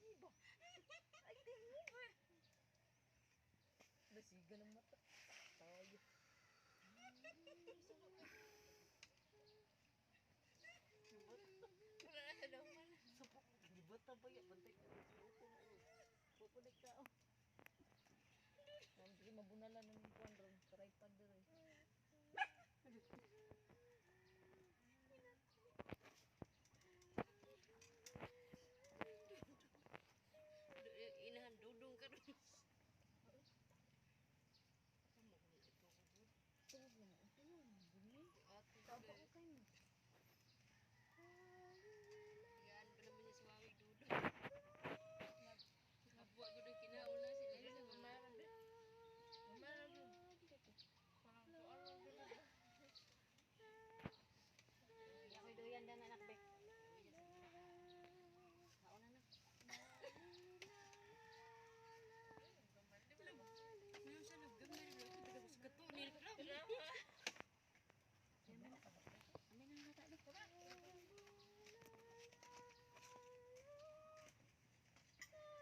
Lagi ba? Ay, tingin. Nasiga ng mata. Tayo. Wala na sa daman. Supok. Di ba tabaya? Bantay ka. Upo mo. Pupulik ka. Oh. Hindi mabunalan ng kuwan ron. Tripod ron. Inahan dudong ka ron. Tawag mo. Ito yun. Guni. Tawag ko kayo. Yan pa naman niya si Wawi dudong. Kabuwa ko doon kinauna sila sa mga. Ako'y duyan dan anak be. Kauna na. Ngayon siya naggamay rin ako. Taga sa kato. Amin ang bata do.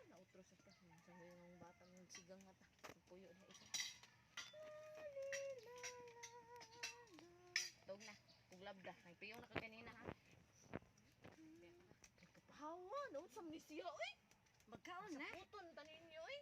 Nautro sa ta. Sa ngayon ang batang sigang mata. Puyo na isa. Tog na. Kuglab da. Nagpiyo na ka kanina ha. Ay, kapahawa. Nausam ni siya. Uy! Magkaon na. Sa puton tanin niyo. Uy!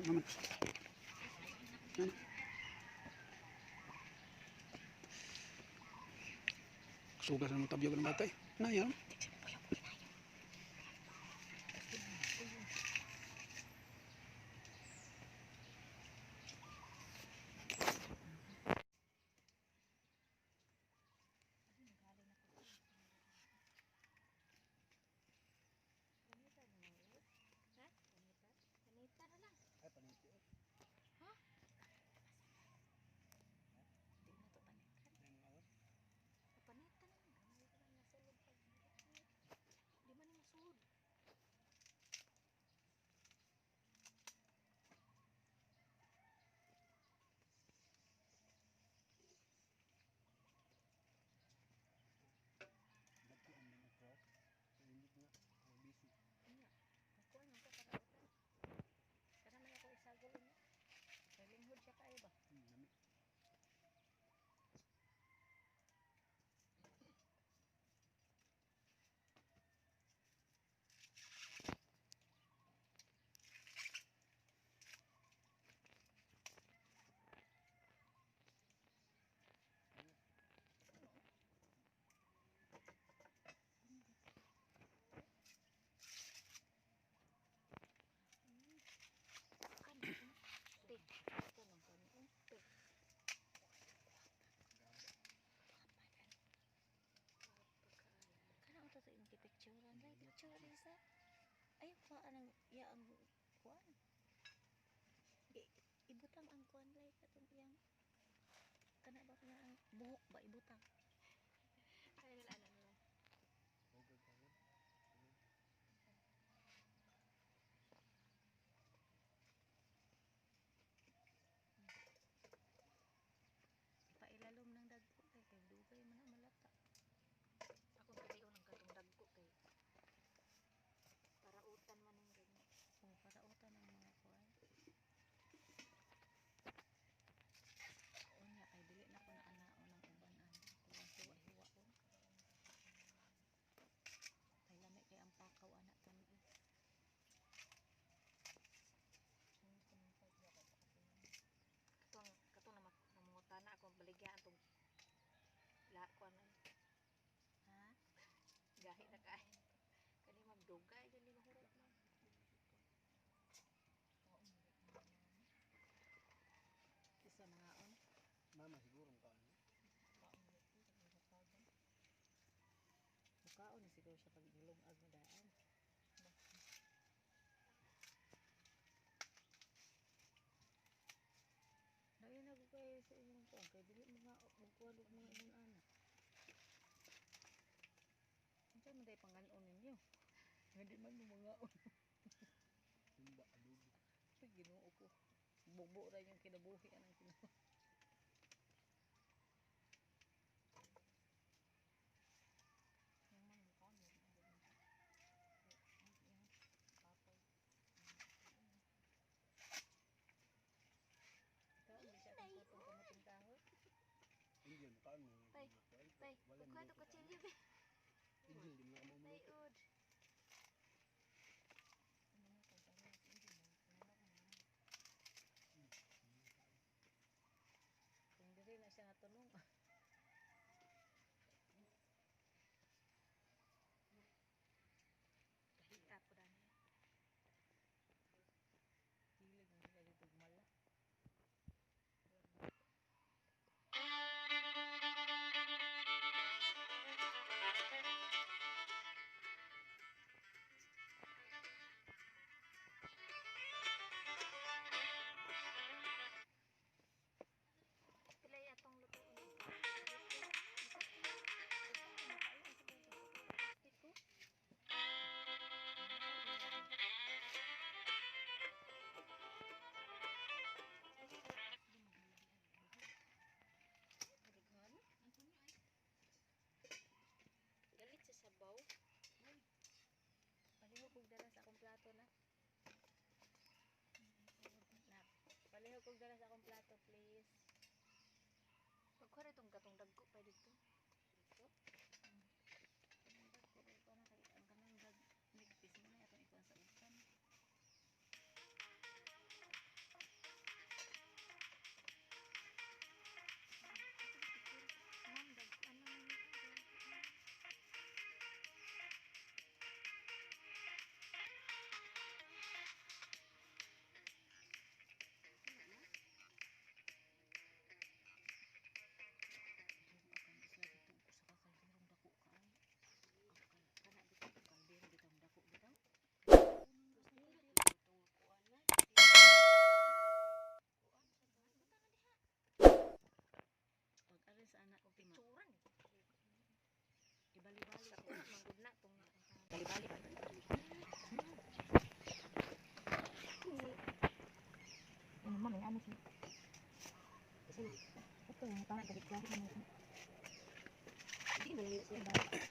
Naman. Ano? Sugas na mo tabyog ng bata eh. Na yan. Panita na lang. Ay, paniti. Di na to panita. Panita na lang. Di man ni masulod. Dagko ang mga crowd. Hindi na. Busy. Kuan man ko para utan. Kana man ako isagol niya. Kay linghod siya kaayo ba? Lami. Kan. Te. Ito nang kuan. Te. Kana unta to imong gipicturean lay picture isa. Ay kuha anang iya ang kuan. Ibutang ang kuan lay katong iyang kana ba niya ang buhok ba ibutang. Ay, wala na nila. Ipailalom ng dagko kay kay dugay man na malata. Ako kalion ang katong dagko kay para utan man ang ganyan. Oh, para utan ang mga kuan. Unya kay dili na ko na anaon ang uban ana. Kuan hiwa-hiwaon. Kay lami kay ang pakaw ana tani. Katong katong na namungutana akong baligya atong la kuan ay Ha? gahi na kay. Kani ma'am dugay gani mahurot ma'am. Isa mga on. Mama siguro ang kaano. Mukaon ni siguro siya pag nilungag na daan. Dahil na ko kayo sa inyong kuan kay dili mga magkuan og mga imong anak. Unsa man day pangan-on ninyo? Nga di man mo mga on. Timba adobo. Uy, Ginoo ko. Bubo ra yung kinabuhi anang kinabuhi. Yung mga mukaon, meron na din. Ikaw, hindi siya akong putong kamuting kahoy. Angel, makaan mo. Tay, Tay, Wala kuha to kutsilyo be. Angel, di mo na Tay mamuluto. ud. Ano nga, kung paano, hindi mo, wala ko na. Kung diri na siya natunong. Kahita po dani. Hilig mo sila dito gumala. Una man gud na tong Bali-bali ba? Ano man, may ano siya. Kasi na. Ito, yung parang galit-galit naman siya. Hindi na lang na siya.